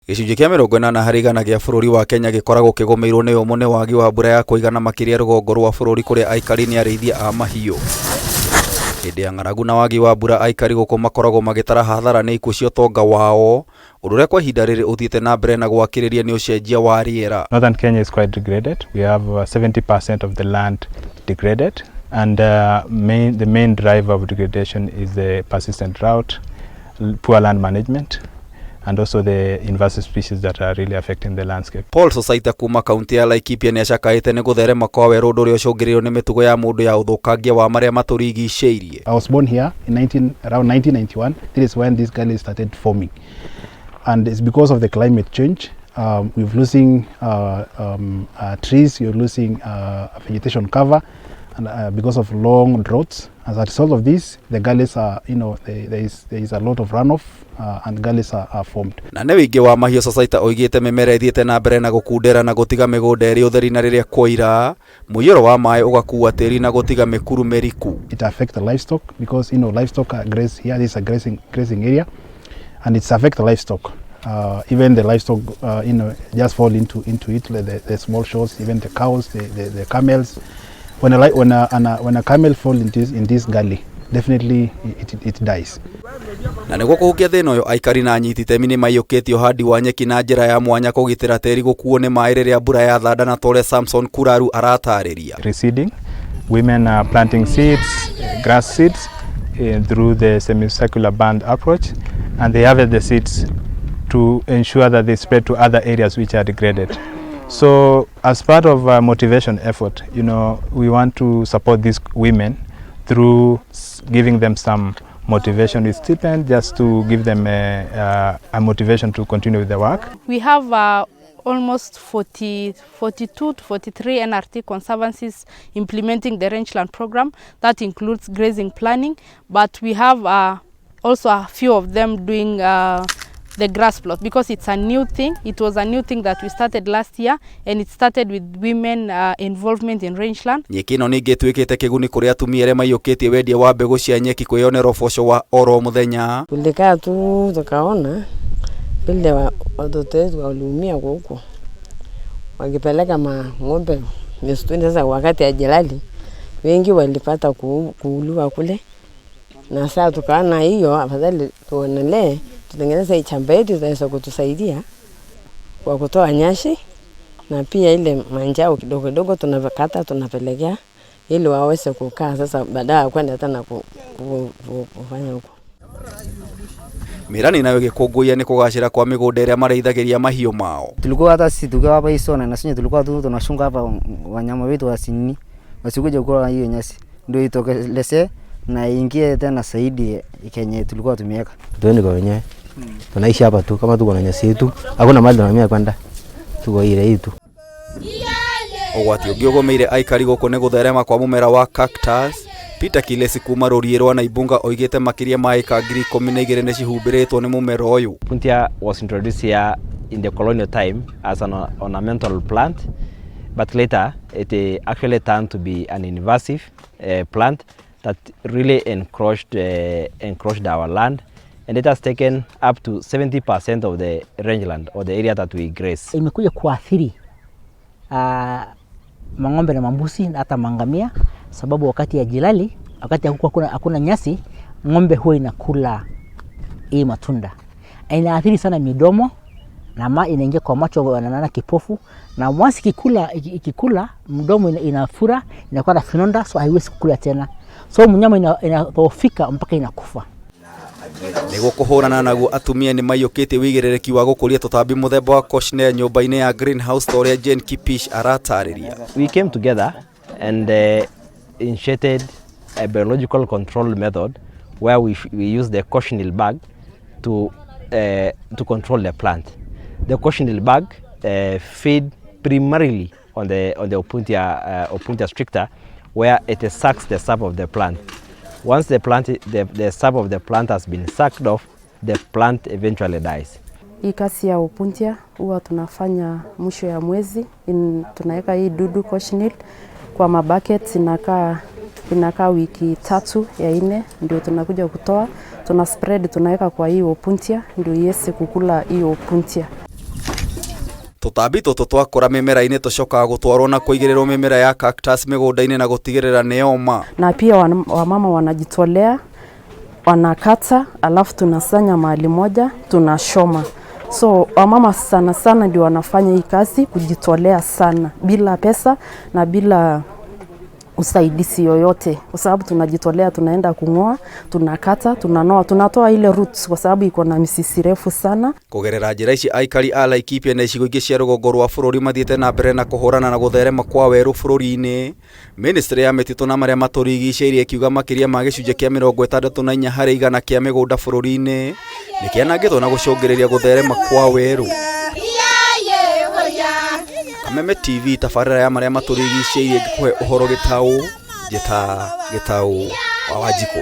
Gĩcunjĩ kĩa 80% gĩa bũrũri wa Kenya gĩkoragwo kĩgũmĩirwo nĩ ũmũ nĩ wagi wa mbura ya kũigana makĩria rũgongo rwa bũrũri kũrĩa aikari nĩ arĩithia a mahiũ. Hĩndĩ ya ng'aragu na wagi wa mbura aikari gũkũ makoragwo magĩtara hathara nĩ ikuũ cia ũtonga wao, ũndũ ũrĩa kwa ihinda rĩrĩ ũthiĩte na mbere na gwakĩrĩria nĩ ũcenjia wa rĩera. Northern Kenya is quite degraded. We have 70% of the land degraded, and the main driver of degradation is the persistent drought, poor land management, and also the invasive species that are really affecting the landscape. Paul Sosaita kuma kaunti ya Laikipia nĩ acakaĩte nĩ gũtherema kwa werũ ũndũ ũrĩa ũcũngĩrĩirio nĩ mĩtugo ya mũndũ ya ũthũkangia wa marĩa matũrigicĩirie. I was born here in around 1991. This is when this gully started forming. And it's because of the climate change. We're losing trees, you're losing vegetation cover, and because of long droughts. As a result of this, the gullies are, you know, they, there is a lot of runoff and gullies are formed. Na nĩ wĩingĩ wa mahiũ Sosaita oigĩte mĩmera ĩthiĩte na mbere na gũkundera na gũtiga mĩgũnda ĩrĩ ũtheri na rĩrĩa kwoira mũiyũro wa maĩ ũgakua tĩri na gũtiga mĩkuru mĩriku. It affects the livestock because livestock are graze here. This is a grazing area, and it's affect the livestock. Even the livestock, just fall into it. Like the small shows, even the cows, the camels. When a camel fall in this gully, definitely it dies. Na nĩguo kũhukia thĩna ũyũ aikari na anyiti itemi nĩ maiyũkĩtie ũhandi wa nyeki na njĩra ya mwanya kũgitĩra tĩri gũkuo nĩ maĩ rĩrĩa mbura yathanda na tore Samson Kuraru aratarĩria. Reseeding, women are planting seeds, grass seeds, through the semicircular band approach, and they harvest the seeds to ensure that they spread to other areas which are degraded. So as part of a motivation effort, we want to support these women through giving them some motivation with stipend, just to give them a motivation to continue with the work. We have almost 40, 42 to 43 NRT conservancies implementing the rangeland program. That includes grazing planning, but we have also a few of them doing the grass plot because it's a new thing. It was a new thing that we started last year, and it started with women involvement in rangeland. Nyeki ĩno ningĩ ĩtuĩkĩte kĩguni kũrĩ atumia arĩa maiyũkĩtie wendia wa mbegũ cia nyeki kwĩyonera ũboco wa oro mũthenya. Tulikaa tu tukaona vile watoto wetu waliumia huko wakipeleka mang'ombe misituni. Sasa wakati ajali wengi walipata kuuliwa kule, na sasa tukaona hiyo afadhali tuonelee tutengeneze hii shamba yetu itaweza kutusaidia kwa kutoa nyasi na pia ile manjao kidogo kidogo tunakata tunapelekea ili waweze kukaa sasa baadaye ya kwenda tena kufanya huko. Mĩrani nayo ĩgĩkũngũiya nĩ kũgacĩra kwa mĩgũnda ĩrĩa marĩithagĩria mahiũ mao. Tulikuwa hata sisi tukiwa hapa hii sona na sisi tulikuwa tu tunashunga hapa wanyama wetu wasini wasikuje kula hiyo nyasi ndio itokeleze na ingie tena zaidi kenye tulikuwa tumeweka. Tuende kwa wenyewe. Tunaishi hapa tu kama tuko na nyasi yetu, hakuna mahali tunahamia kwenda, tuko ile hii tu. Ũgwati ũngĩ ũgũmĩire aikari gũkũ nĩ gũtherema kwa mũmera wa cactus. Peter Kilesi kuma rũriĩ rwa Naibunga oigĩte makĩria ma ĩka 12,000 nĩ cihumbĩrĩtwo nĩ mũmera ũyũ. Opuntia was introduced here in the colonial time as an ornamental plant, but later it actually turned to be an invasive plant that really encroached our land, and it has taken up to 70% of the rangeland or the area that we graze. Imekuja kuathiri mang'ombe na mambuzi na hata mangamia, sababu wakati ya jilali, wakati hakuna nyasi, ng'ombe huwa inakula hii matunda. Inaathiri sana midomo na inaingia kwa macho, wanaona kipofu, na once ikikula mdomo inafura, inakuwa na vidonda, so haiwezi kukula tena, so mnyama inadhoofika mpaka inakufa. Nĩguo kũhũrana naguo atumia nĩ maiyũkĩtie wĩigĩrĩrĩki wa gũkũria tũtambi mũthemba wa cochineal nyũmba-inĩ ya greenhouse ta ũrĩa Jane Kipish aratarĩria. We came together and initiated a biological control method where we use the cochineal bug to control the plant. The cochineal bug feed primarily on the Opuntia stricta, where it sucks the sap of the plant. Once the sap of the plant has been sucked off, the plant eventually dies. Hii kazi ya Opuntia huwa tunafanya mwisho ya mwezi tunaweka hii dudu cochineal kwa mabucket, inakaa wiki 3 ya 4 ndio tunakuja kutoa, tuna spread tunaweka kwa hii Opuntia ndio iweze kukula hii Opuntia. Tũtambi tũtũ twakũra mĩmera-inĩ tũcokaga gũtwarwo na kũigĩrĩrwo mĩmera ya cactus mĩgũnda-inĩ na gũtigĩrĩra nĩ yoma. Na pia wamama wanajitolea, wanakata, alafu tunasanya mahali moja, tunashoma. So wamama sana sana ndio wanafanya hii kazi kujitolea sana, bila pesa na bila usaidizi yoyote, kwa sababu tunajitolea, tunaenda kung'oa, tunakata, tunanoa, tunatoa ile roots kwa sababu iko na mizizi refu sana. Kũgerera njĩra ici, aikari a Laikipia na icigo ingĩ cia rũgongo rwa bũrũri mathiĩte na mbere na kũhũrana na gũtherema kwa werũ bũrũri-inĩ. Ministry ya mĩtitũ na marĩa matũrigicĩirie ĩkiuga makĩria ma gĩcunjĩ kĩa 64% kĩa mĩgũnda bũrũri-inĩ nĩ kĩanangĩtwo na gũcũngĩrĩria gũtherema kwa werũ. Kameme TV, tabarĩra ya marĩa matũrigicĩirie, ngĩkũhe ũhoro gĩtaũ njĩta Gĩtaũ wa Wanjikũ.